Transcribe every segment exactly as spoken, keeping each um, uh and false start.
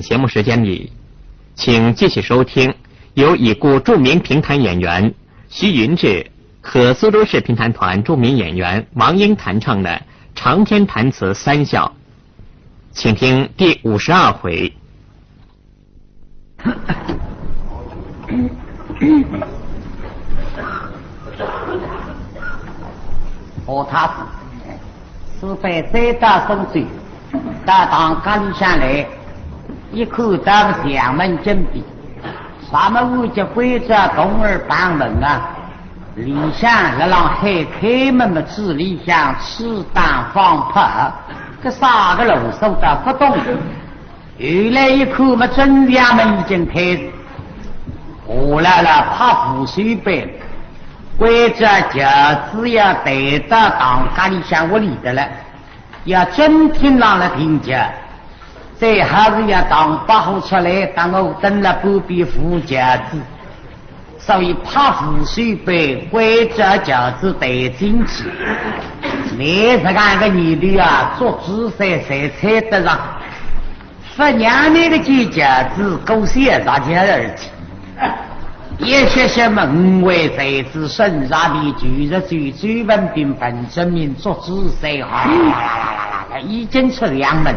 节目时间里，请继续收听由已故著名评弹演员徐云志和苏州市评弹团著名演员王英弹唱的长篇弹词《三笑》，请听第五十二回。哦，他是，是被追到苏州，到堂家里向来，一看到是墙门紧闭，啥么我就关照童儿帮门啊，里向辣浪喊开门么，嘴里向吹打放炮，搿啥个路数都勿懂。 后来一看么，真相么已经开始。夏老老拍扶手板，关照轿子要抬到堂家里向屋里的了，要真听上了评价，最好是要唐伯虎出来，搭我蹲辣半边扶轿子。 所以拍扶手板，关照轿子抬进去。倷实梗个念头啊，捉仔细侪猜得着。勿让倷个见轿子过小石桥而去。一歇歇么，五位才子、沈rat典、裘日绥、周文宾、文徵明捉仔细，哗啦啦啦啦啦啦，已经出墙门，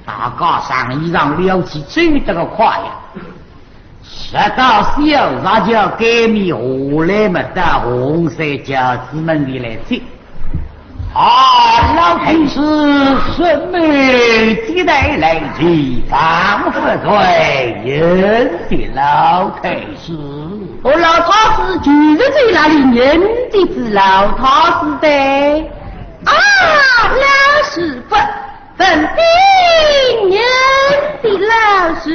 大家上衣裳撩起，走得个快呀。 直到小石桥街面下来么，到红山轿子门前来接。啊，老太师，什么接待来迟，方不在，迎接老太师。哦，老太师，就是在那里迎接仔老太师的。啊，老师傅，文宾迎接老师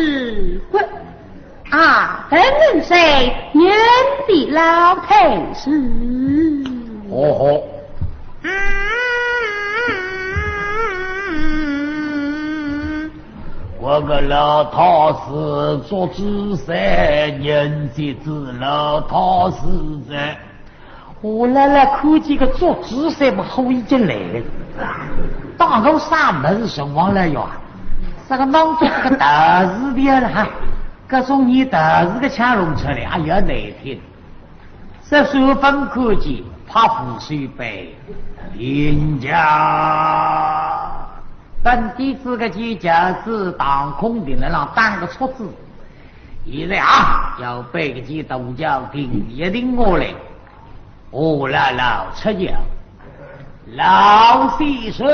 傅。 啊，本人是迎接老太师。哦吼，我个老太师捉仔细，迎接仔老太师哉。 夏老老看见个捉仔细么，火已经来了。当我啥物事辰光了呀？啥个弄出个道士的了哈？各种念道士个腔弄出来，哎呀，难听。这时候方看见拍扶手板，评价。本底子个见轿子当空停了，让打个戳子。现在啊，要背个几大轿定一定下来。 哦，老老出轿，老先生，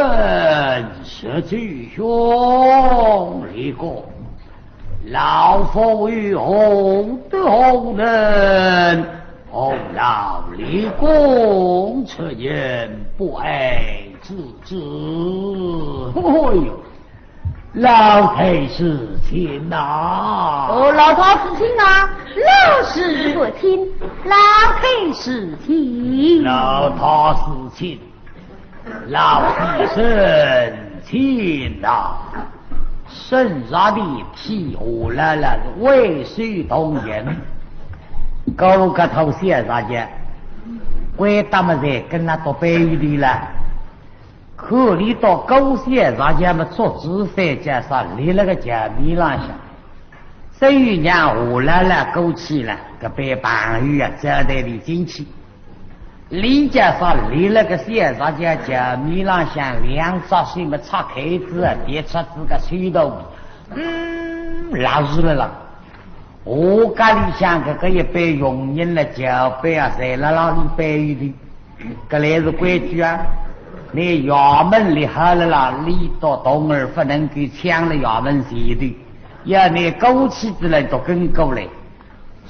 十九兄，立功。老夫有何德何能，望老立功，出言不爱之之。哎呦， 老太师请呐。哦，老太师请啊，老师傅请，老太师请。老太师请，老先生请呐。沈rat典替夏老老是挽手同迎，高个头小rat典，关搭么在跟那读背后头了。 看俚笃高兴，实际么捉仔细叫啥立勒个轿面浪向，只有让夏老老过去了，搿班朋友啊，招待俚进去。俚叫啥立勒个小rat典轿面浪向，两只手么拆开仔啊，别出仔个手头，嗯，拉住了啦。 我家里向搿个一班佣人了，轿班啊，侪辣辣里背后头。搿来是规矩啊，你衙门立好了啦，里头童儿勿能够抢了衙门前头，要你过去之人都跟过来，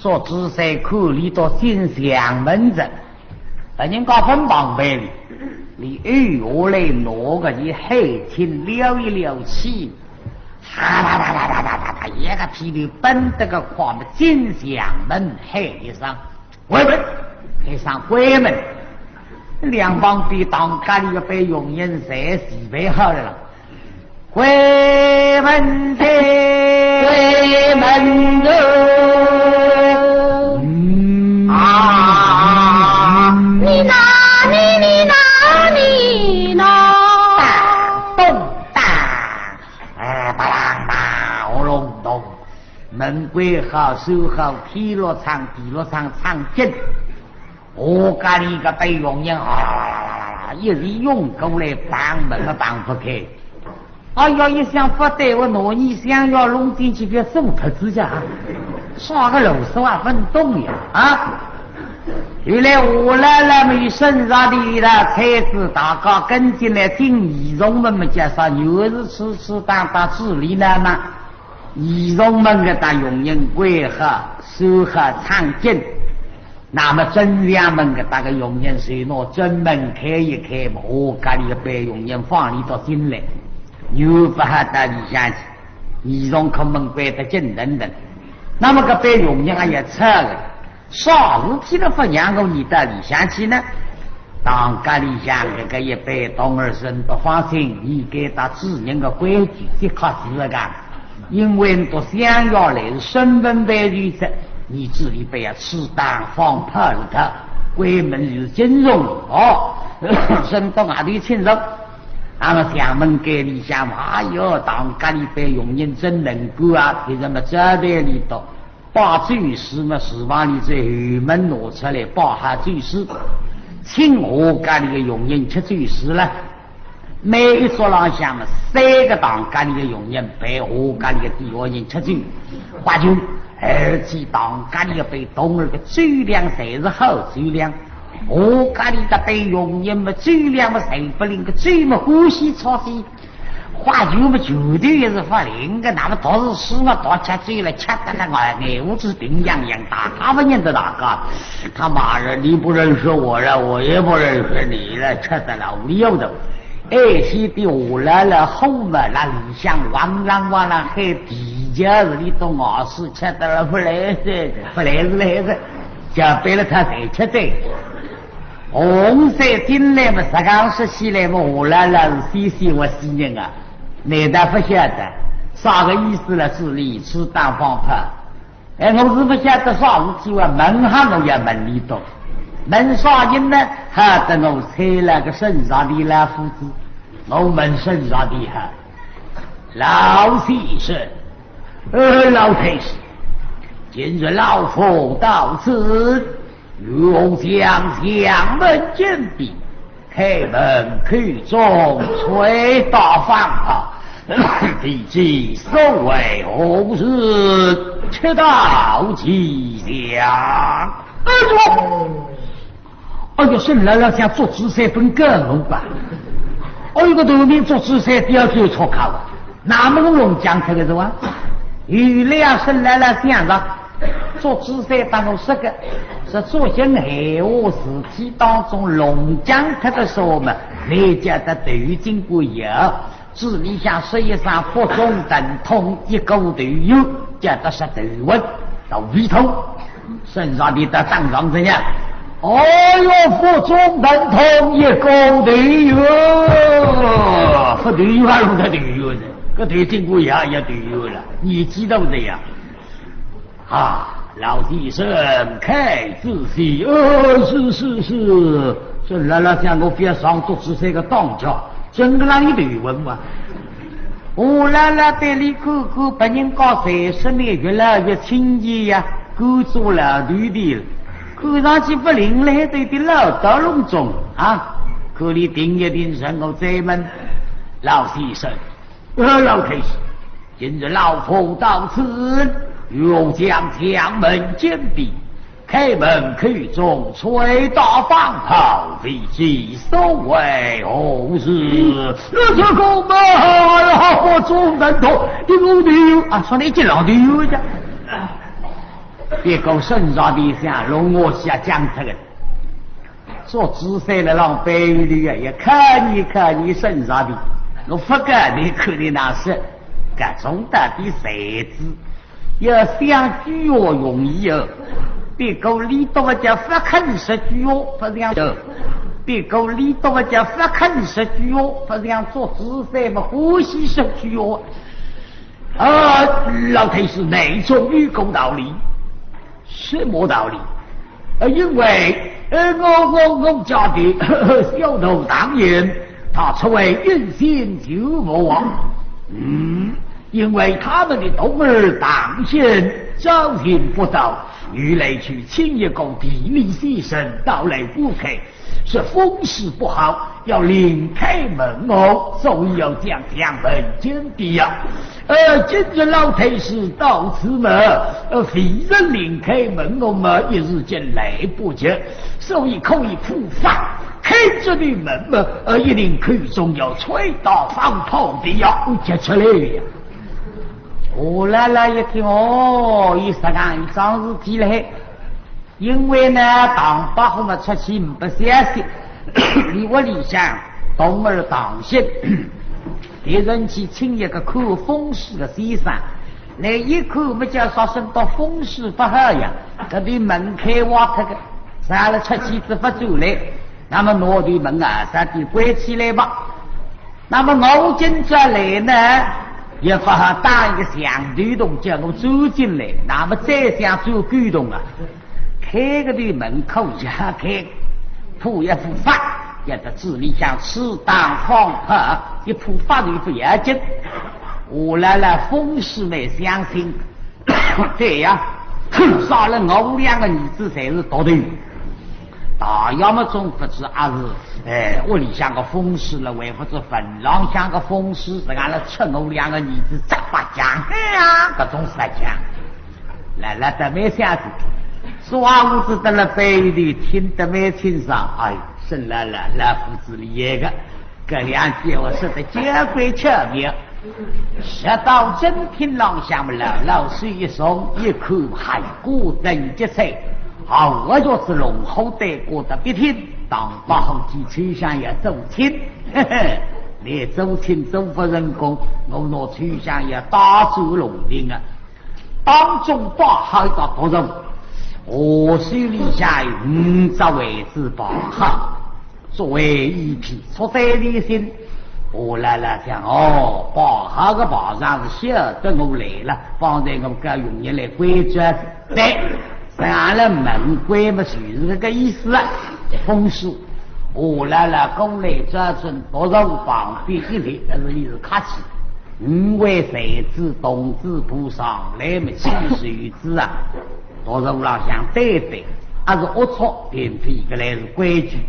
捉仔细看里头进墙门子。 人家分旁边哩，俚又下来拿个伊海青撩一撩起，哈哒哒哒哒哒哒，一个屁股奔得个快么，进墙门喊一声：“关门！”喊声“关门”，两旁边当家里个班佣人侪齐备好了啦。 关门哉，关门哉。啊，你哪里，你哪里呢？当咚当，哎，巴啷当，轰隆咚。门关好，守好，天落窗，地落窗，窗紧。我家里个备用人啊，一直涌过来，碰门嘛碰勿开。哎呀，一想勿对，我拿你想要弄进去，别送脱仔呀，啥个路数啊，勿懂呀，啊！原来我来了，没身上的一道菜子，大家跟进来进仪容门嘛，介绍，又是吃吃当当治理呢嘛。 仪容门个搭佣人关好，守好窗紧。那么正常门个搭个佣人随拿正门开一开嘛，我家里个备用人放里头进来，又勿好到里向去，仪容看门关得紧等等。那么搿备用人也要吵个， 啥事体都勿让我伲到里向去呢？当家里向搿个一班童儿身不放心，伲该搭主人个规矩，的确是个，因为倷笃想要来是身份办事体，伲这里不要吃当放炮里头，关门是金钟哦，身到外头请坐。那么墙门间里向，哎哟，当家里班佣人真能干啊，为什么招待里头？ 摆酒水嘛，厨房里头后门拿出来，摆好酒水，请我家里个佣人吃酒水了。每一桌浪向嘛，三个当家里个佣人陪我家里个底下人吃酒。花酒，而且当家里个班童儿个酒量侪是好酒量，我家里个班佣人嘛，酒量嘛侪勿灵，个酒嘛欢喜操心。 花酒嘛，酒头也是勿灵个，那么倒是书嘛，倒吃醉了，吃得了，哎，眼珠子定洋洋，大家勿认得大家。他骂人，你不认识我了，我也不认识你了，吃得了，我溜的。哎，先对下来了，后嘛，那里向哇啦哇啦喊地脚是里头外事，吃得了勿来事，勿来事来事，叫白了他才吃醉。 洪水进来嘛，实梗说起来嘛，下来了是死死活死人啊，难道勿晓得啥个意思了？这里吃当放炮。哎，我是勿晓得啥事体啊，问下我也问里头，问啥人呢？吓得我猜了个身上的老夫子，我问身上的哈，老先生，呃，老太师，今日老夫到此， 与王将相门紧闭，开门口中吹打放炮，未知所为何事，且道其详。哎呦，哎呦，沈老老想捉猪山本干我吧？哎呦，个头名捉猪山，第二句错开了。 那么我弄僵脱个是哇？有两声来了想着，捉猪山当中说个，是做些闲话事体当中弄僵脱个说嘛，你叫他头颈过腰，嘴里向说一声腹中疼痛，一个头油，叫他说头昏，到胃痛。 身上的得当上怎样？哦哟，腹中疼痛一个头哟，不头哟，还弄得头哟呢？搿头颈骨也也头哟了，年纪大勿得呀？啊，老先生，开仔些。哦，是是是，这老老想我覅上捉猪山个当家，真个让你头昏哇。 我老老对俚看看，别人家侪说俚越来越亲切呀，官做老头的了，看上去勿灵了，对的老道隆中啊。可以定一定，让我再问老先生。呃，老太师，今日老夫到此，与王将相门紧闭， 开门口中吹打放炮，未知所为何事？这个嘛，哎呀，腹中疼痛，一个头啊，说你一老头呀。别个身上的像龙我下讲这个，捉猪山了浪背后头呀，也看你看你身上的，我不敢你看你那是，搿种到底谁知？ 要想句闲话容易哦，别个里头么叫勿肯说句闲话，勿像哦。别个里头么叫勿肯说句闲话，勿像捉猪山么欢喜说句闲话。啊，老太师，内中有个道理。什么道理？呃，因为，呃，我，我，我家的小徒当年，他出外隐姓救父啊。嗯，因为他们的童儿当先朝廷不到，于来去请一个地理先生到来观看，说风水不好，要另开门哦，所以要讲讲门前的呀。呃，今日老太师到此嘛，呃，非人另开门哦嘛，一时间来不及，所以可以普法。开这扇门嘛，呃，一定口中要吹大放炮的呀，接出来呀。 夏兰兰一听，哦，有实梗一桩事体嘞。因为呢，唐伯虎嘛出去没消息，伊屋里向童儿当先，别人去请一个看风水的先生，来一看么叫啥说到风水不好呀，搿扇门开坏脱个，啥了出去仔勿转来，那么拿扇门啊，啥地关起来吧。 那么我今朝来呢，也勿好打一个响头动，叫我走进来，那么再想走狗动啊，开个头门口一开，普一普法，一只嘴里向适当放炮，一普法头勿要紧。夏兰兰风水蛮相信， 对呀，杀了我两个儿子侪是毒头。大爷么总勿知阿是，哎，屋里向个风水了，还勿知坟浪向个风水，是俺拉出我两个儿子十八讲。哎呀，搿种实讲。兰兰倒蛮相信，说话我只得了背后头听得蛮清爽。哎，沈兰兰，老夫子厉害个， 搿两句话说得交关巧妙。说到正厅浪向么，老老实实一看，还果真结彩。好，我就是龙虎对过的别厅，唐伯虎去秋香要做亲，嘿嘿，你做亲做勿成功，我拿秋香要打转龙庭啊！当中摆好一只独座，下手里向有五只位子摆好。 作为一批出山的人，夏兰兰想，哦，摆好个排场是晓得我来了，方才我搿用人来关照。对，上了门关嘛，就是搿个意思啊。风水，夏兰兰过来，照准独座旁边一立，但是伊是客气。五位才子童子步上来嘛，请受之啊。独座浪向对对，还是龌龊，并非搿来是规矩。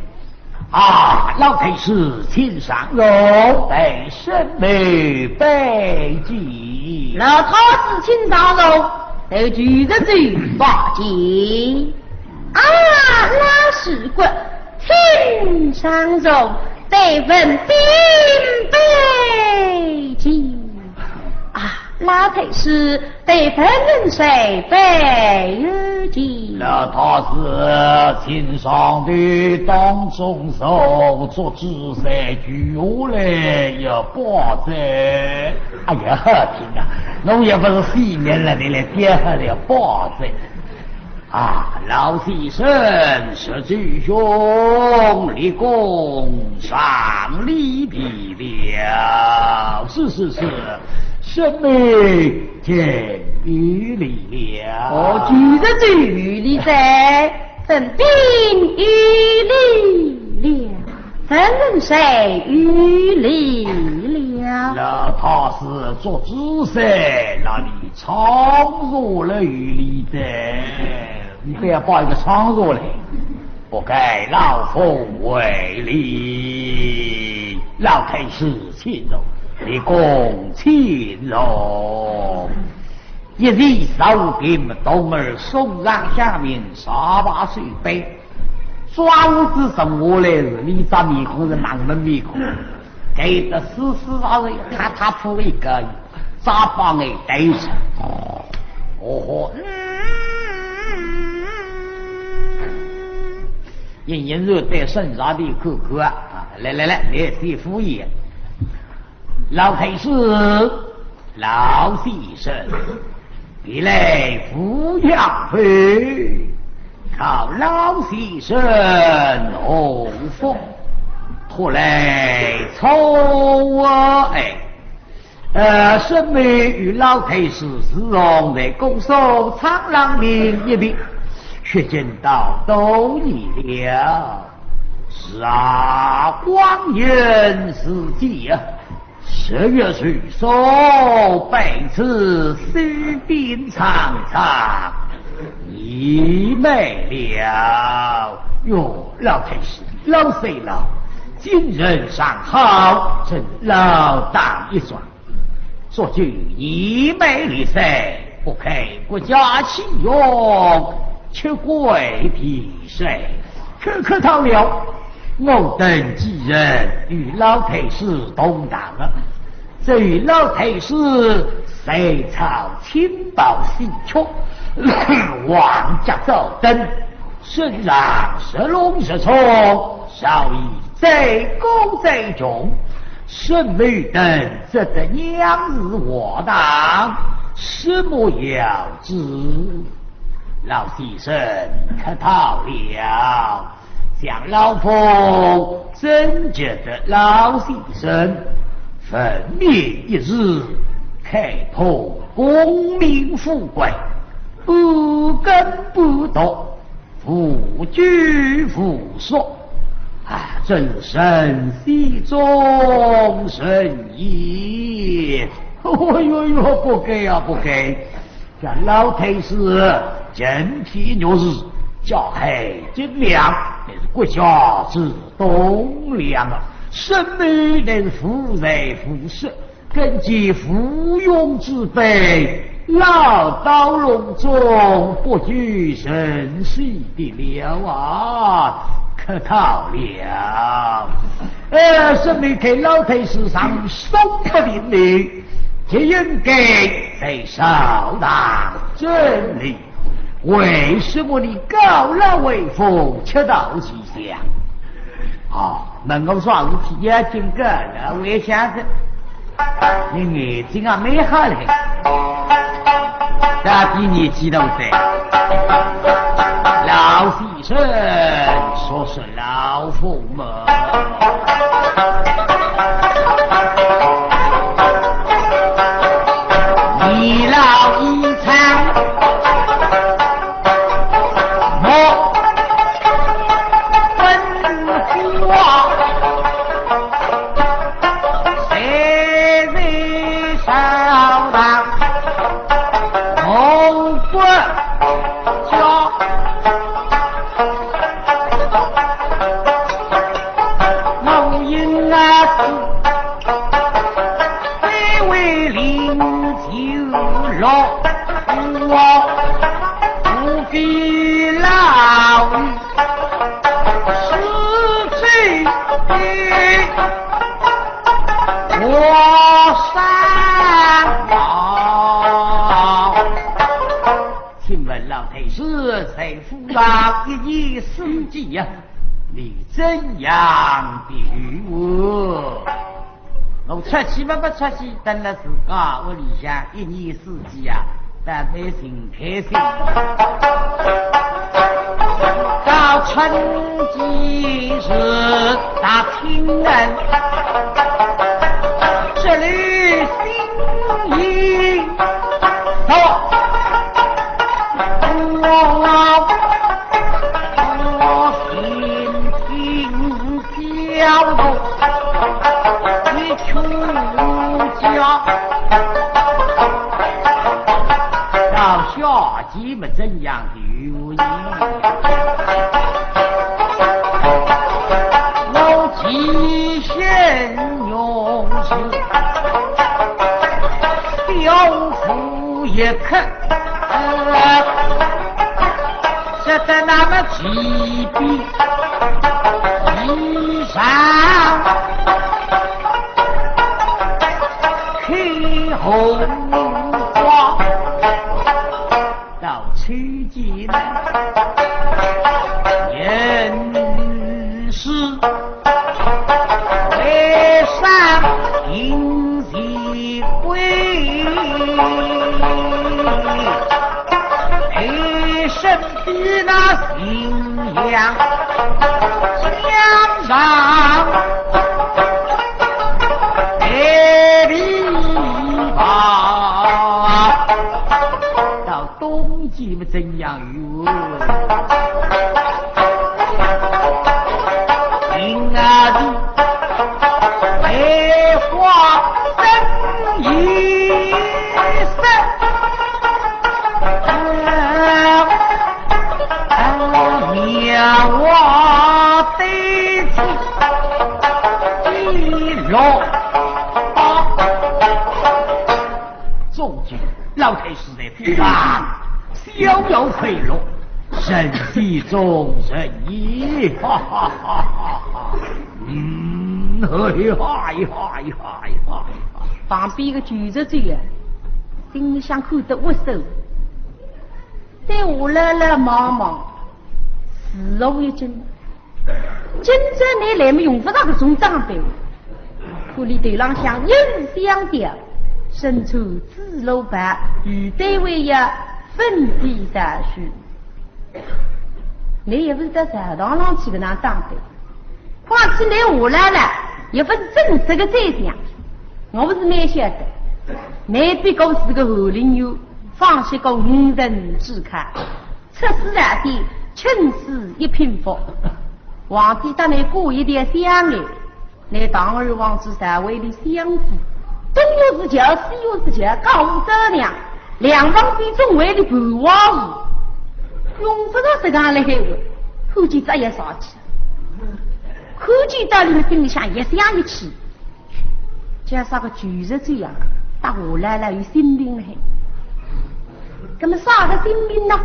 啊，老太师请上座，待沈妹拜见。老太师请上座，待舅侄子拜见。啊，老师官，请上座，待文宾拜见。啊，老太师， 待文人再拜见。老太师，请上座，当中坐，祝枝山跪下来要拜哉。哎呀，好听啊！侬也勿是死人了，你来点下来要拜哉。啊，老先生，祝舅兄立功，上礼毕了。是是是， 沈妹见有礼了。哦，舅侄子有礼哉，文宾有礼了，文人再有礼了。老太师祝枝山，那你唱入了有礼哉。你不要摆一个唱入来。 不该老夫违礼，老太师请坐，立功请坐。一席坐定，童儿送上香茗，茶罢水杯，庄子坐下来是，伊只面孔是盲人面孔，盖得死死实实，一塌塌铺一个，再帮伊戴上。哦吼， 人人是对身上的看看啊，啊，来来来，来，谢府爷。老太师，老先生，你来扶摇杯，告老先生洪福，托来坐啊，哎。 呃，沈妹与老太师自从在公所唱郎亭一别，学剑道多年了。是啊，光阴似箭啊，十月初霜，百尺溪边苍苍，已梅了。哟，老太师，老岁老，精神尚好，真老当益壮。说句已梅的事，不开国家器用，吃鬼避邪，可可到了。 我等几人与老太师同堂啊，这与老太师谁操青袍戏曲，王家早登，身上日隆日冲，早已载歌载穷，沈眉等只得仰视我等，什么要紧？老先生客套了。 想老夫怎及得老先生，分明一日开破功名富贵，不耕不读，无拘无束，啊，真是神仙中神仙。哎呦呦，不该啊，不该！ 这老太师身体弱势，家财精良，乃是国家之栋梁啊。沈眉乃是富才富势，更见附庸之辈，老到隆中，不拘神仙的了啊，客套了。呃，沈眉看老太师尚松不停呢， 就应该在朝堂整理。为什么你告老还乡，吃道奇香？哦，问我啥事体要紧个，我想着，你眼睛啊没好嘞，到底年纪多大？老先生，说说 老夫么，年老衣长，莫问苦啊，谁人上当，莫问 家，我因儿子被为零九六，我不比老于是谁的我上当。 请问老太师，在府上一年四季呀，你怎样的我？我出去嘛，不出去，蹲了自家屋里向一年四季啊，倒蛮心开心。到春季是大清人，这里心里 到我，我心情焦灼，你全家到下 你们怎样的语言？我极贤用心，小腹一刻，呃，说得那么几遍以上，开红花。 到秋季呢，人是为山林间归，陪身边那新娘江上白琵琶。到 冬季么怎样哟？林啊里梅花一声，妙话得知一落。众位老太师在听啊，逍遥快乐，神仙中人也，哈哈哈哈哈。嗯，哎呀，哎呀，哎呀，哎呀。旁边个九十九啊，心里向看得窝火，对我老老望望，四目一惊。今朝倷来么用勿着搿种打扮，看俚头浪向银丝香吊，身穿紫罗袍，与对为呀粉底朝须。 倷也勿是到朝堂浪去搿能打扮，况且倷下来了，也勿是正式个宰相，我勿是蛮晓得。倷不过是个翰林院，方卿个五任之客，出师朝廷，钦差一品副。皇帝搭倷过一条香案， 倷堂而皇之朝为俚相府，东岳是轿，西岳是轿，高屋遮墙，两旁边总为俚盘walls，用勿着实梗来喊我，看见仔也生气，看见仔俚心里向也想一气，叫啥个九十九啊，搭我老老有心病了。那么啥个心病呢？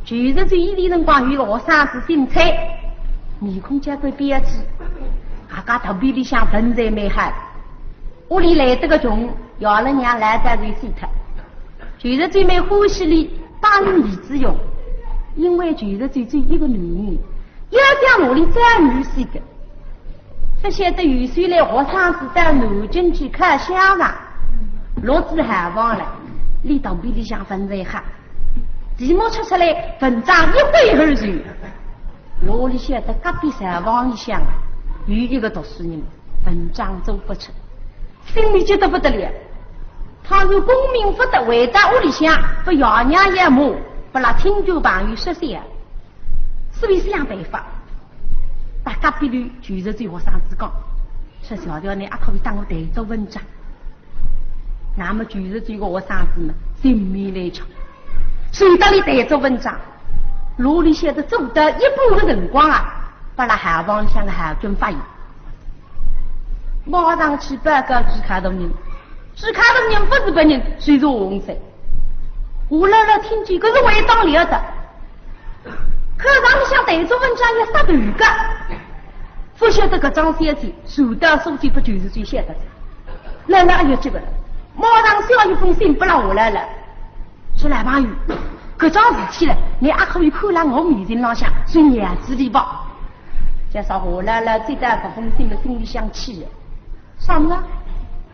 九十九以前辰光有个学生子姓蔡，面孔交关标致，阿家肚皮里向存在蛮好，屋里来得个穷，爷勒娘老早就死脱。九十九蛮欢喜俚，当儿子用，因为九十九只有一个囡儿，要想拿俚再女婿个， 勿晓得有数来学生子到南京去考相场，落仔校房了，俚肚皮里向勿是好，题目出出来，文章一挥而就。哪里晓得隔壁校房里向有一个读书人，文章做勿出，心里急得不得了。倘若功名勿得，回到屋里向，拨爷娘也骂，拨拉亲眷朋友说笑。 所以想办法，搭隔壁头九十九学生子讲，说小弟呢，阿可以搭我代做文章。那么九十九个学生子嘛，心里来气，谁搭俚代做文章？哪里晓得做到一半个辰光啊，拨拉校房里向个校长发现，马上去报告主考大人。主考大人勿是别人，就是洪三。我老老听见，搿是为当了得。 考场里向代做文章要杀头个，勿晓得搿桩事体，传到苏州拨九十九晓得哉。老老阿要急个了，马上写一封信拨拉我老老，说老朋友，搿桩事体了，倷阿可以看辣我面前浪向，算娘子里吧。叫啥我老老接到搿封信么心里向气个。 啥物事？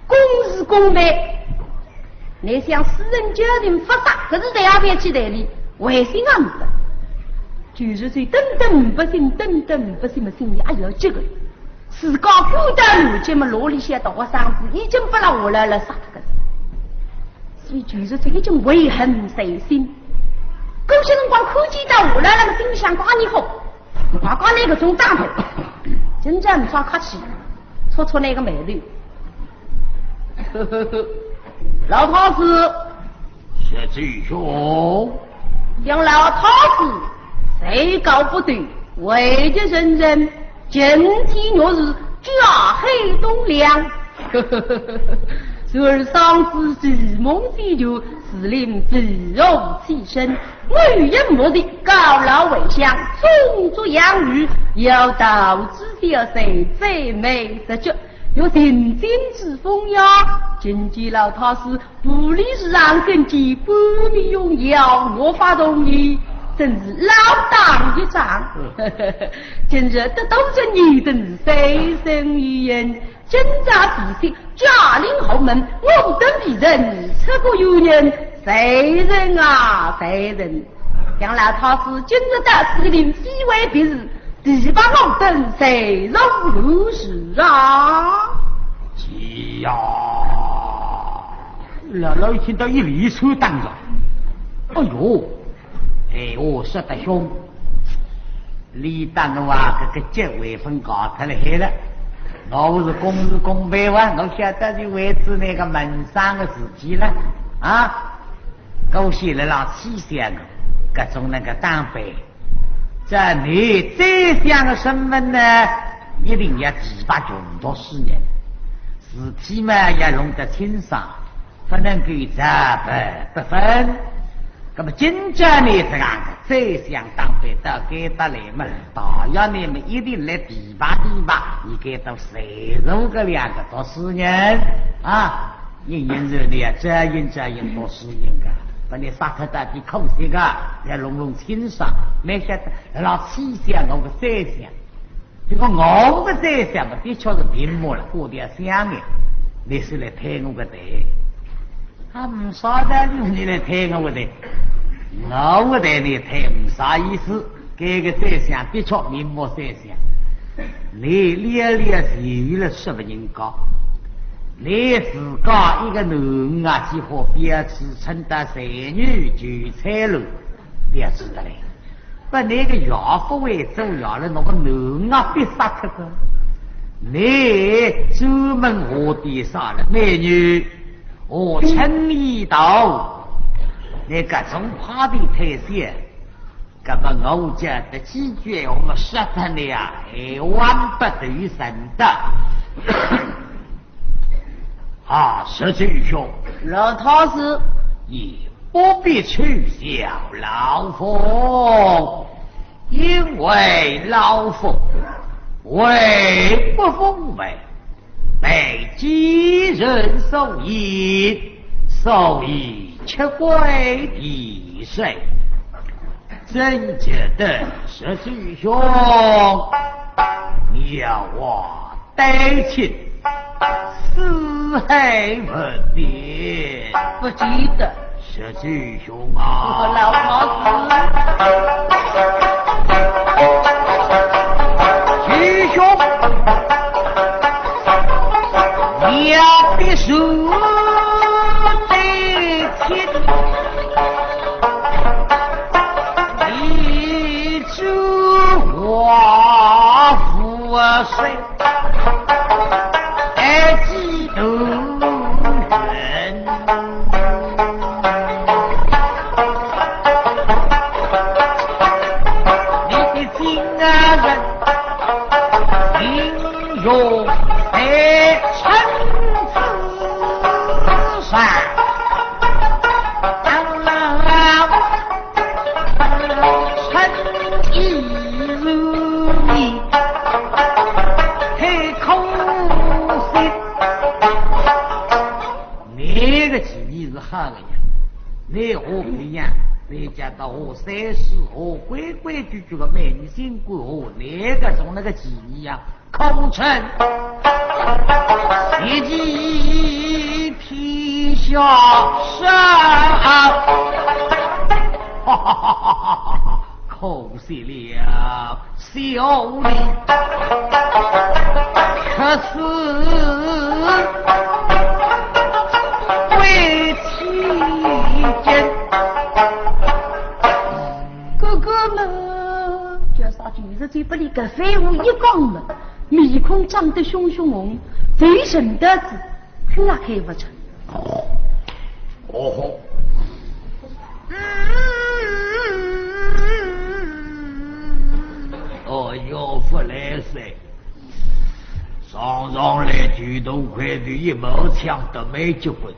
公事公办。倷想私人家庭勿杀，搿是代也覅去代理，回信也呒不。九十九等等呒不信，等等呒不信么心里阿要急个。自家赶到南京么，哪里晓得学生子已经拨拉我老老杀脱个。所以九十九已经悔恨在心。搿歇辰光看见到我老老么心里向讲，阿尼好， 我讲倷搿种打扮，真正呒啥客气，触触倷个霉头。老太师，是，九十九兄。想老太师才高不对，位极人臣，今天若是加害栋梁。 昨日双子既梦既觉，时令飞虎起身，我也莫地告老回乡，中作养育，要道之小谁最美十九，有成亲之风呀。今见老太师无礼之上，更见半面荣耀，我发同意，真是老当益壮。今日得到这女等，谁生于言， 今朝提亲，驾临侯门，我等未曾出过远门，罪人啊，罪人！想老太师今日到此地，非为别事，提拔我等罪人何事啊？是呀，老老一听到一连串打了，哎哟，哎哟，说得凶，俚搭我啊，搿个结尾分搞脱了海了。我勿是公事公办哇，我晓得是为仔那个门生的事体了啊。我现在浪气想个，搿种那个打扮，这你宰相的身份呢，一定要提拔穷读书人，事体嘛要弄得清爽。 不能够朝不不分。那么今朝呢，这样个宰相当班到该搭来嘛，大爷呢么一定来提拔提拔，你该搭随从个两个读书人啊，人人是你啊，这人这人读书人个，把你杀脱到底可惜个，要弄弄清爽，没晓得老气想我个宰相。 这个我个宰相嘛，的确是明目了，我的想的，你是来推我个台。啊，没啥道理，你来推我个台，我个台你推没啥意思。这个宰相的确明目宰相，你略略是有了说不人家，你自家一个囡儿啊，几乎标致，称得才女就才了，标致得来。 把那个岳父为主要了，那个囡儿逼杀脱个。你专门下地杀了美女，我陈一道，你搿种怕的太险，搿么我讲的几句，我们说脱了呀，还万不得神的。 啊，石柱兄，老太师，你不必取笑老夫，因为老夫为不奉陪，被奸人所役，所以屈贵避世。 真值得石柱兄，你要我代请四海问别。不值得。石柱兄啊，老夫子。柱兄，你要必须代请。 你知我父身，爱几多人？你的亲人，你用在臣子上。 当然，臣一如你，太可惜。你个棋艺是好个呀，你下不一样，你家到下三四下规规矩矩个美女心肝下，你个从那个棋艺呀， 空城，一骑天下上。哈哈哈哈哈！可惜了，小李，可是为妻奸。哥哥们，叫啥？就是嘴巴里个废话一讲了。 面孔涨得熊熊红，嘴唇得子，口也开勿出。哦吼！哦哟，勿来三，上上来就头块头一毛枪都没结棍，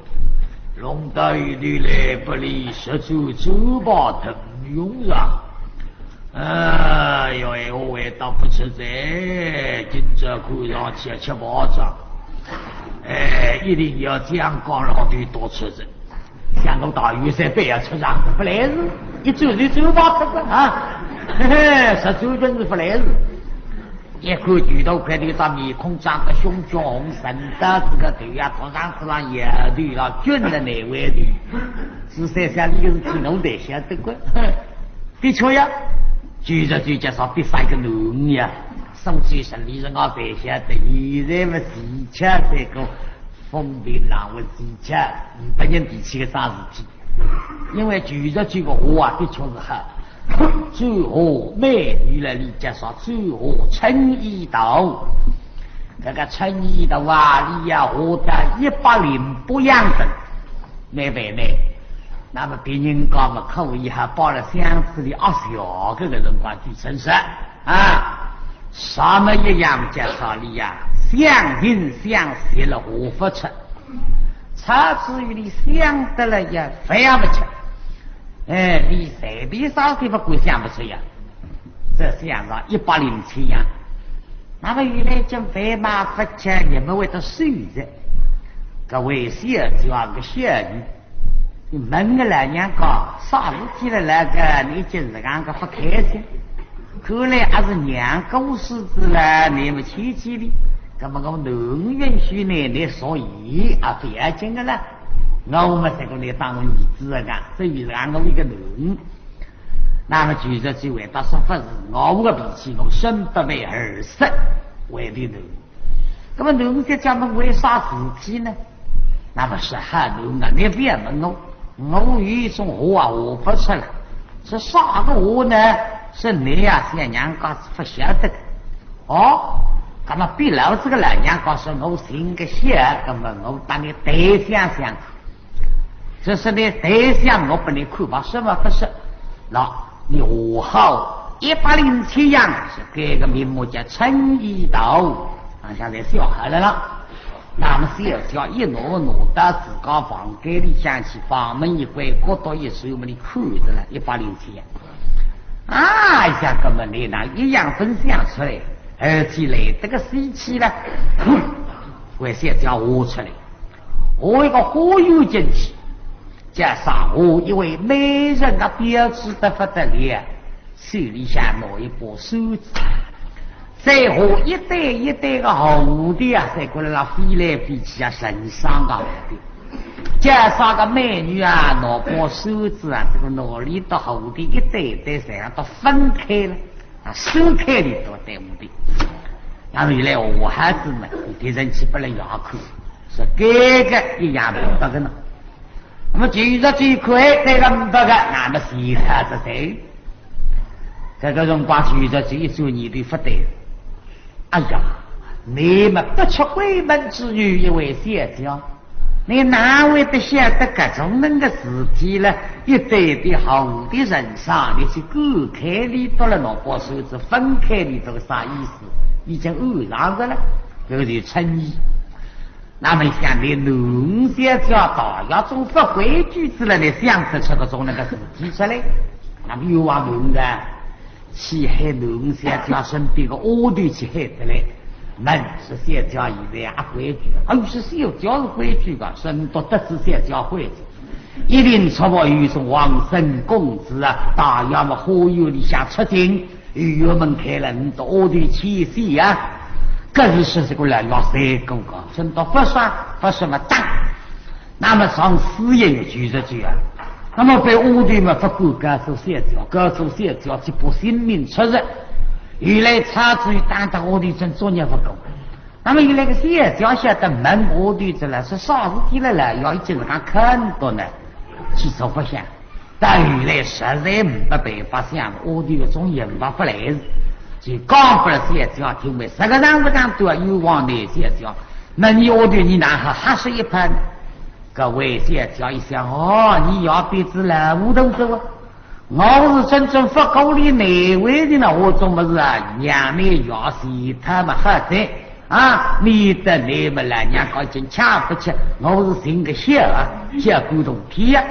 弄到一头来不离十足，走吧，腾涌上。 哎哟，闲话回答勿出哉，今朝看上去要吃饱饭。哎，一定要这样讲，老头多出哉。像我大元帅般要出场，勿来事，一转就转跑脱哉啊！嘿嘿，实在真是勿来事。一看拳头块头，大面孔涨得熊熊红，神到这个头呀，头上头上摇头了，卷得难为头。是三想，你个是挺能得晓得个。 的确呀，就是最介绍逼杀一个囡儿呀，送去城里人家白相的，现在么提起这个风平浪静，提起，嗯，拨人提起个啥事体？因为就是这个话啊，的确是好。最后美女来，你介绍最后陈一道。搿个春意的话，俚也活得一百零八样子，蛮完美。那么别人家么可以还抱了箱子里啊，小个个辰光最真实啊，什么一样介绍俚呀，想尽想死了活不出，差之于俚想得了也饭也不吃。哎，俚随便啥地方敢想不出呀，这想着一百零七样。 那么原来讲饭嘛勿吃，也没会得睡着。搿位小姐个小人，你问个老娘家，啥事体了来个，你就是讲个勿开心。看来还是娘过世子了，你们牵记哩。那么我能允许呢，你所以啊，不要紧个了。我们这个呢，当我儿子啊，所以让我一个能。 那么就是这位大叔勿是我个脾气，我生不为二十为的奴。那么奴在家门为啥事体呢？那么是很奴啊，你别问我，我有一种话啊，我不出来。是啥个话呢？是你呀，想娘家勿晓得的。哦，那么比老子个老娘家说我寻个小，那么我帮你对想想。 这是你对象，我不能看吧，什么不是？那你和好一百零七样，是改个名目叫春意道，啊，现在笑好了啦。那么小姐一拿拿到自家房间里向去，房门一关，角落一收，么你看着了，一百零七样。啊，像搿么你那一样分享出来，而且来得个稀奇了，为小姐挖出来。 我一个花园进去，叫上下一位美人啊，标致得不得了，手里向拿一把扇子，再下一对一对个蝴蝶啊，在过来啦飞来飞去啊，成双个蝴蝶。叫啥个美女啊，拿把扇子啊，这个拿里的蝴蝶一对对，这样都分开了。 啊，手开里头对不对？那么原来我孩子们，别人去不能要哭，是这个一样明白个呢。那么就着这块这个明白个，那么其他这些，这个辰光就着这一转念头不对。哎呀，你们不出闺门之女，一位小姐， 你哪会得晓得搿种能个事体了？一对的好的人上，你去观看里头了，拿把扇子分开里头个啥意思？已经暗藏着了，搿个就春意。那么像你弄些家大呀，总不规矩子了，你想得出搿种能个事体出来？那么冤枉弄个， 去喊侬小姐身边个丫头去喊得来。问是小姐现在也规矩，哎哟，是小姐是规矩个，真多得知小姐规矩。一定出没有种王孙公子啊，大爷么花园里向出进，院门开了，你到丫头去歇啊。搿是说这个老爷三哥哥，真到勿爽，勿爽么打。 那么上四爷有九十九啊，那么被丫头嘛不敢告诉小姐，告诉小姐就把性命出入。原来差仔一点点，丫头真作孽不过。那么原来个小姐晓得问丫头这了，是啥事体了了，要一直是讲看到呢，去做不响。但原来实在没办法，想丫头个种人发不来事，就讲拨了小姐听，为啥个样子讲都要冤枉你小姐。 问丫头，你哪哈瞎说一番？搿位小姐一想，哦，你也变仔老糊涂哉啊！我是真正不顾你难为情呢，我总么是啊，让你也是一塌么好哉啊！免得你们老娘家已经吃勿起，我是寻个笑啊，叫感动天呀！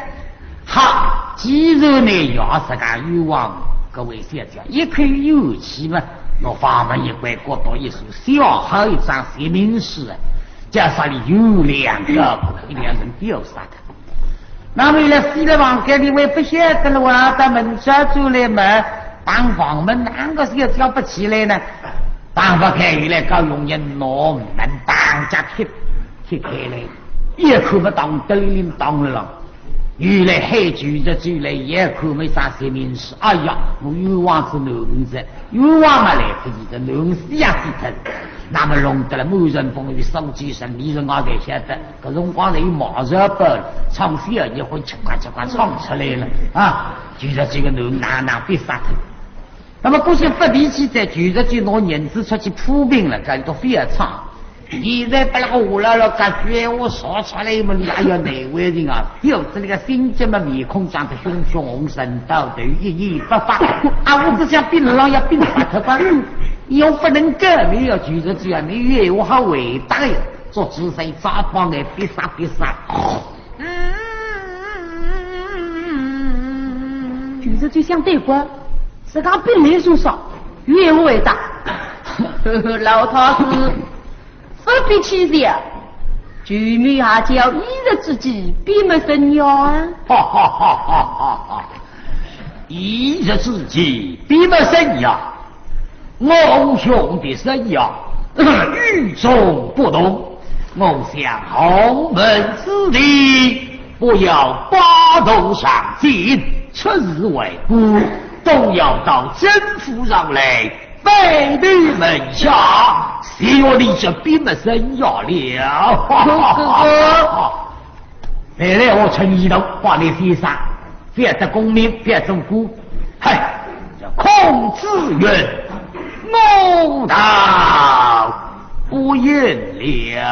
好，既然你也是讲冤枉，搿位小姐一口怨气嘛，拿房门一关，角落一收，写好一张说明书啊，叫啥俚有两个，一两人吊杀他。那么伊拉死了房间里，我也不晓得了，我到门口出来嘛，打房门，哪个小姐不起来呢？打不开，伊拉搞佣人拿门当家踢，踢开来，一看嘛，当头领当了。 原来喊九十九来也看没啥说明书，哎呀，我冤枉是囡儿哉，冤枉嘛来不及的，囡儿死也死脱。那么弄得了满城风雨，苏州城里人也侪晓得，搿辰光侪有马上报，唱小夜婚，吃快吃快唱出来了啊！九十九个囡儿哪能被杀脱？那么不是发脾气，在九十九拿银子出去铺平了，搿都覅唱。现在拨那个话痨搿句闲话说出来嘛，你还要难为情啊？有仔那个心急嘛，面孔涨得血血红，神到头一言不发。啊，我只想屏浪要屏发脱吧，又不能够，你要就是这样，你有闲话好回答呀，做仔在抓帮的，别杀别杀。就是就想对过，是讲屏来说说，有闲话回答。老头子， 不必气笑，就你还叫一日之计，闭门生呀。哈哈哈哈哈哈！一日之计，闭门生呀！我兄弟生呀，与众不同。我想豪门之地，不要八度上京，出仕为官，都要到政府上来 拜你门下，谁要你这闭门生呀了。哥哥，来来，我陈一头，把你先杀，不要得功名，不要做官。嗨，这孔子云，我道不应了。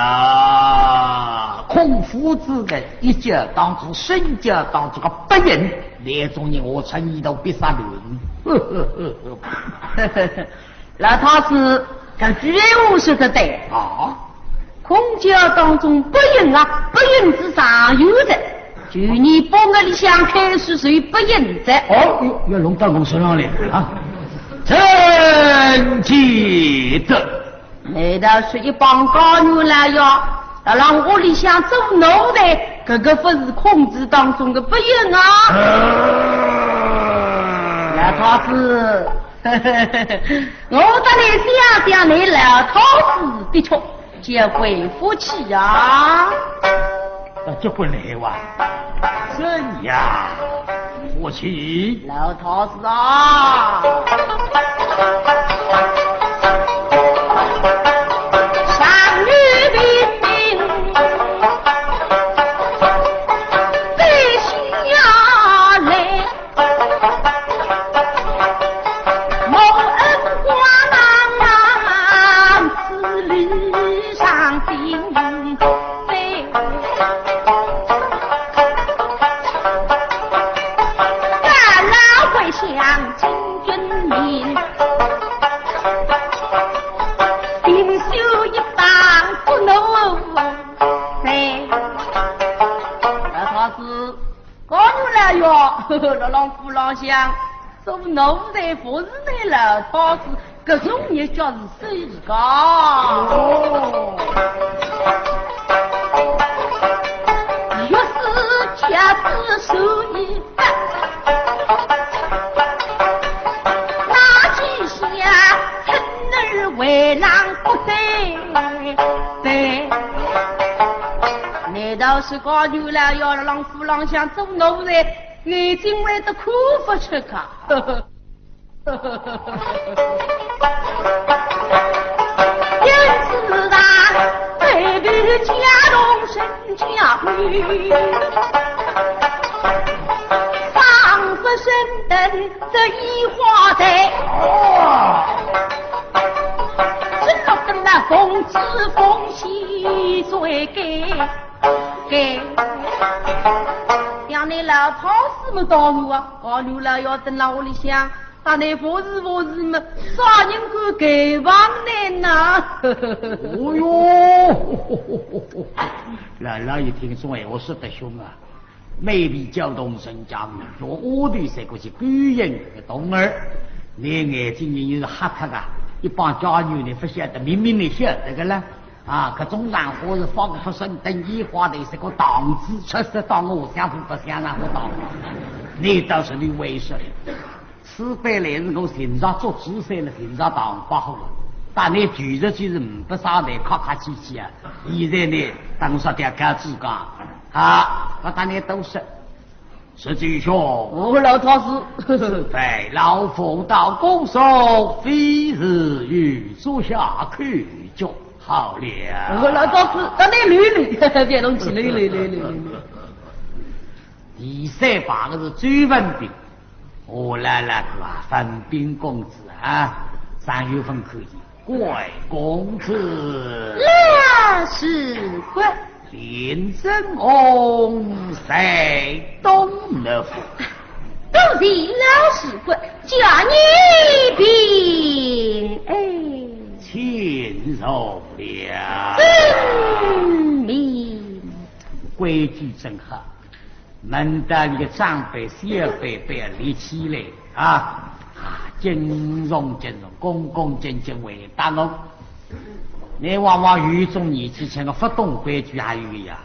孔夫子的一脚当中，身教当中个不应，那种人我陈一头必杀头。 老头子，搿句闲话说得对。啊？孔教当中不应啊，不应之上有的，就你把我里向开始就不应的。哦，要，要弄到我身上来啊！臣记得。难道是一帮官员来呀？到了我里向做奴才，搿个不是孔子当中的不应啊？呃。老头子， 我搭你想想，你老头子的确叫贵福气啊。啊，这个来哇，怎样福气？老头子啊，上有平民，对下来。 老头子， 高原来哟，勒浪府浪向做奴才服侍㑚老头子，搿种日脚是死个。哦。越是家子受一个，那几下称儿为郎不对。对。难道是高原来哟，勒浪 府浪向做奴才，眼睛会得看勿出个。因此啊，对比家中身家贵，上不升等这一花台。哦。只落得那奉旨奉献最该。 该，让你老头子么当然啊，高原来要等辣屋里向，搭你服侍服侍么，啥人敢盖房呢呐？哦哟，老老一听，种闲话说得凶啊！每位叫动人家，用丫头才过去勾引搿个童儿，你眼睛人是瞎脱个，一帮家女呢，勿晓得，明明你晓得个啦。 啊，搿种场化是放勿生，等一花头是个堂子，出色到我想勿白相场化堂。你倒是你为什么？此番来是我寻着做主噻了，寻着堂伯好了。但你就是就是唔不啥的，客客气气啊。现在呢，当啥点高子讲，啊，我搭你都是 石进兄。哦，老头子。此番老夫到公所，非是与足下叩脚好了。哦，老头子，搭你溜溜，别动气，溜溜，溜溜，溜溜。第三排个是周文宾，哦，来来个啊，文宾公子啊，三月份可以。外公子。老使官。令尊翁在东府。多谢老使官，叫你平安。请坐了。遵命。规矩真好。 门当一个长辈小辈，不要立起来啊！啊，敬重敬重，恭恭敬敬回答我。你往往有一种年纪轻的不懂规矩还有个呀。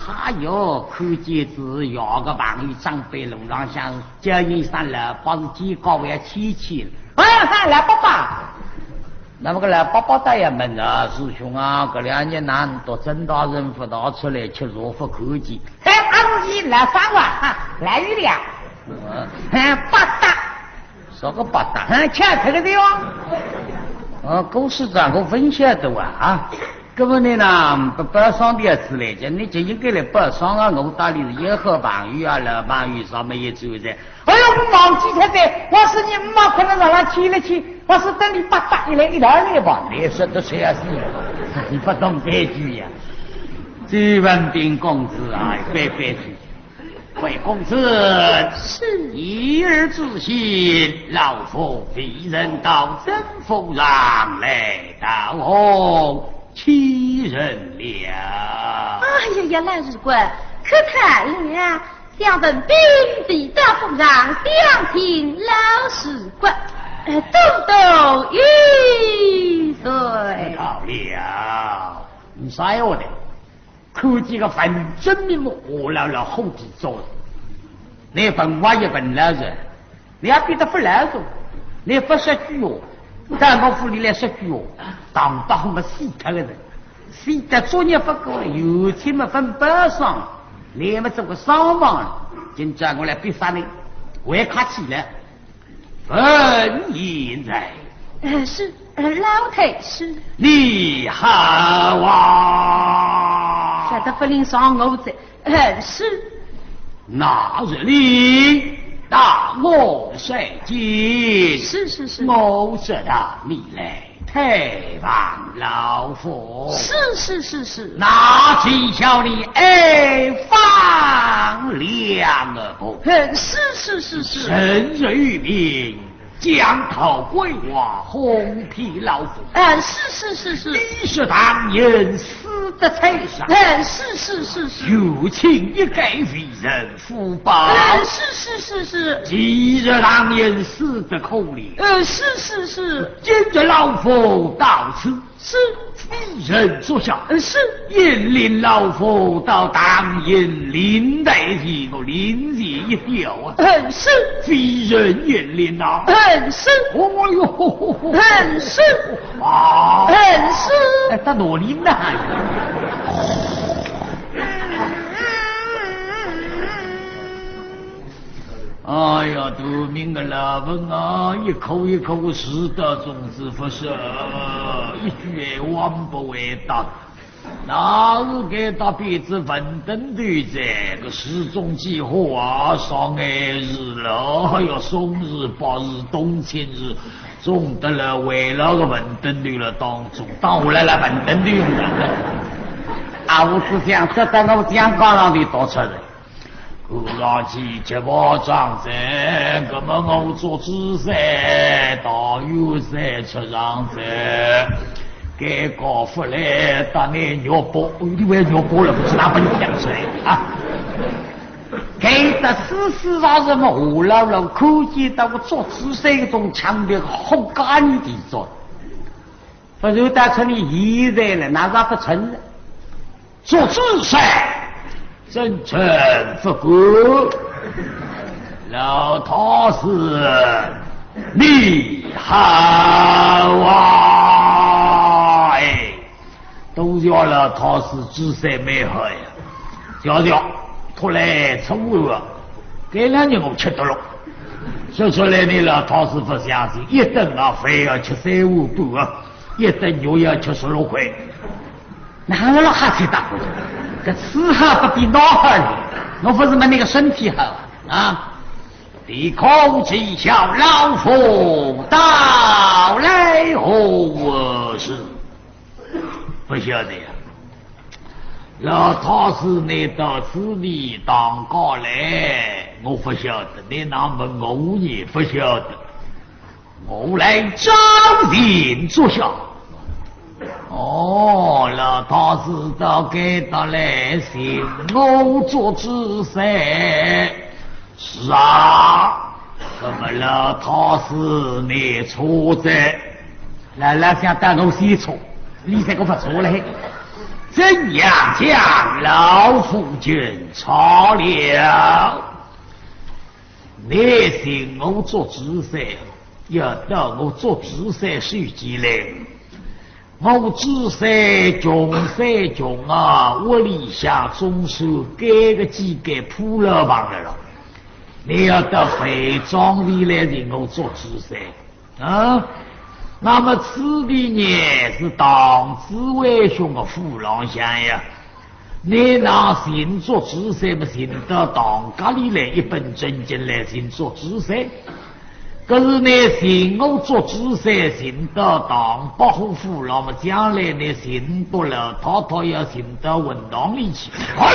哎哟，看见仔要个朋友长辈路浪向叫一声老伯伯是见高还要谦谦。哎，嗨，老伯伯。那么个老伯伯倒也问啊，师兄啊，搿两日哪能独尊大人勿大出来，吃茶勿看见？ 嘿，阿是伊来啥哇？哈，来一辆。嗯，嘿，八搭。啥个八搭？嘿，吃这个地方。啊，顾师长，我勿晓得哇，啊，搿么你呢，不，不上点子来着，你就应该来报上啊，我搭你是一好朋友啊，老朋友啥么也走在。哎呦，我忘记脱的，我是你妈可能让他去了去，我是等你八搭一来一道来吧，你说的谁啊是？你不懂规矩呀。 周文宾公子啊，乖乖去。贵公子，是。一日之前，老夫未曾到曾府上来到，哦，欺人了。哎呀呀，老使官，可嘆了！想文宾未到府上，想请老使官，呃，多多恕罪。好了，你啥要的？ 看见个文正明目，我老老虎皮做的。你文化也文老人，你也变得不老实，你不说句话，到我府里来说句话，打不好么死脱个人，死得作孽不过了，有钱么分不上，你们做个伤亡，今朝我来逼杀你，我也客气了。 文英在。呃，是，呃，老太师。你好啊。晓得不灵上我这，呃，是。那日里，打我率军。是，是，是。我知道你来 探望老夫。是，是，是，是。那今宵你安放良个？嗯，是，是，是，是。趁日有明，将套归还，哄骗老夫。嗯，是，是，是，是。你是唐寅死的差上。嗯，是，是，是，是。有请一概为人 福报。呃，是，是，是，是。今日唐寅死得可怜。呃，是，是，是。今日老夫到此。是。非人足下。呃，是。引领老夫到唐寅灵台前，我灵前一表啊。呃，是。非人引领啊。呃，是。哦哟。呃，是。啊。呃，是。哎，到哪里呢？ 哎呀，短命的老文啊，一口一口个树倒种子勿是，一句闲话勿会答。那是该搭边子文登头在，个树种几化啊，上眼日了，哎呀，松树、柏树、冬青树，种得了，围了个文登头了当中，当下来了文登头用的。啊，我只想，这等我讲讲上头倒出来。 看上去吃饱撑着，那么我做主噻，大有噻，吃上噻。该搞勿来，搭你肉包，有点肉包了，不知道把你讲出来啊。该得四四十日么下来了，看见到个做主噻，一种腔调，好干的做。不然到出你现在了，那是不成了。 做主噻，真正不过。老太师，你好啊！哎，都叫老太师，主噻蛮好呀。瞧瞧，托来吃饭啊，该两日我吃得了。说出来你老太师不相信，一顿啊饭要吃三碗半啊，一顿肉要吃十六块。 哪能了还去打过去？搿吃好不比孬好呢？我不是问你个身体好啊？啊？你可知晓老夫到来何事？不晓得呀。老太师你到此地当家来，我不晓得，你哪问我也不晓得。我来找人坐下。哦，老太师到该搭来寻我做主噻。 是啊，那么老太师你错哉。老老想到我先错，你这个不错嘞。怎样讲老夫君错了？你寻我做主噻，要到我做主噻，谁知嘞？ 我知噻，穷噻穷啊，屋里向总算该个几个铺了房了咯。你要到肥庄里来寻我做主噻，啊？那么此地呢，是唐子为兄的府浪向呀。 你那寻做主噻么，寻到唐家里来，一本正经来寻做主噻。可是你寻我做主噻，寻到唐伯虎府浪么，将来你寻不了，太太要寻到混堂里去。哎，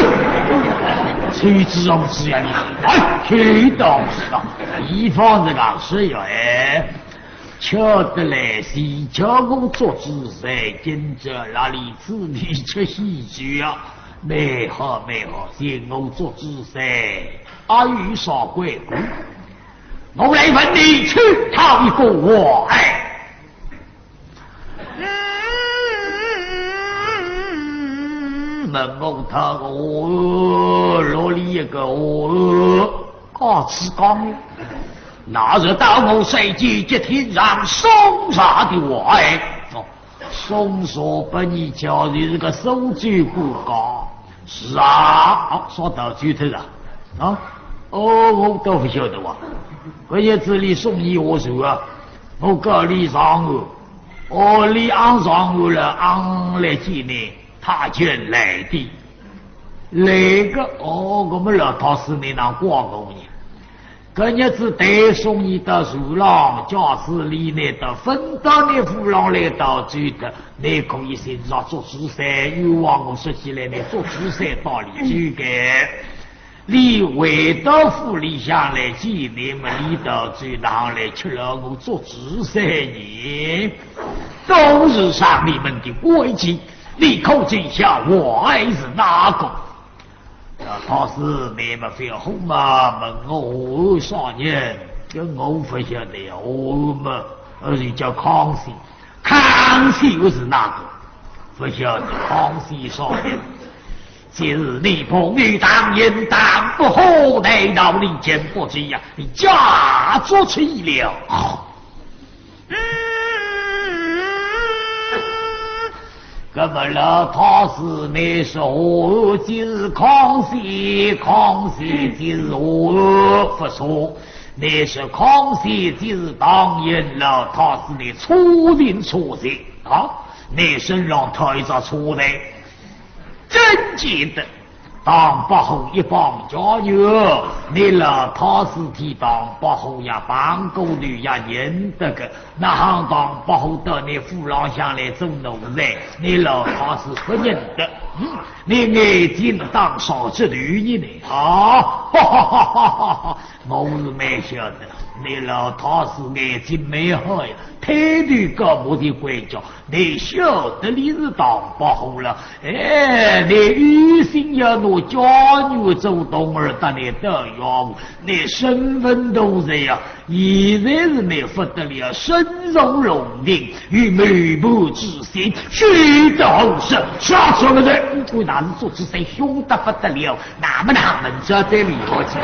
谁知道是呀你？哎，谁知道是啊？一方这个是呀，哎。 巧得来，谁叫我做主噻，今朝哪里此地吃喜酒啊？蛮好，蛮好，寻我做主噻，阿有啥贵贵？我来问你，去讨一个我爱。嗯，问我讨个我，落里一个我，高子刚。 那日到我山间，接天上送茶的话，哎，哦，送茶拨你叫就是个苏州官家。是啊，哦，说到这头啊，啊，哦，我倒不晓得哇。搿日子里送你下茶啊，我告你上岸，哦，你昂上岸了，昂来见你，他前来的。来个，哦，我们老太师你哪挂我呢？ 搿日子带送你到船浪，假使你拿得分到你府浪来到走的，你可以寻着做主噻，冤枉我说起来，你做主噻到里去个。你回到府里向来见你们，你到走堂来吃了我做主噻呢？都是上你们的规矩，你可知晓我爱是哪个？ 啊，老师，你们非要好嘛，问我啥人，搿我不晓得，我嘛，呃，就叫康熙。康熙又是哪个？不晓得康熙啥人。今日你不与当应当不好，难道你竟不知呀？你假作起了。 那么老太师，你说我就是康熙，康熙就是我，不错。你说康熙就是当应，老太师你错人错人啊！你身上套一只错的，真见得。 唐伯虎一帮家女，你老太师替唐伯虎也帮过头也认得个，哪亨唐伯虎到你府浪向来做奴才，你老太师不认得。嗯，你眼睛当少这头人呢？啊，哈哈哈哈哈哈！我是蛮晓得，你老太师眼睛蛮好呀，抬头高目的关照， 你晓得你是唐伯虎了，哎，你有心要拿家女做童儿搭你斗呀，你身份都在呀，现在是你不得了，身受龙庭，与美妇之心，虚得好色，吓死了人。我那是做主噻，凶得不得了，那么那门子在里头去。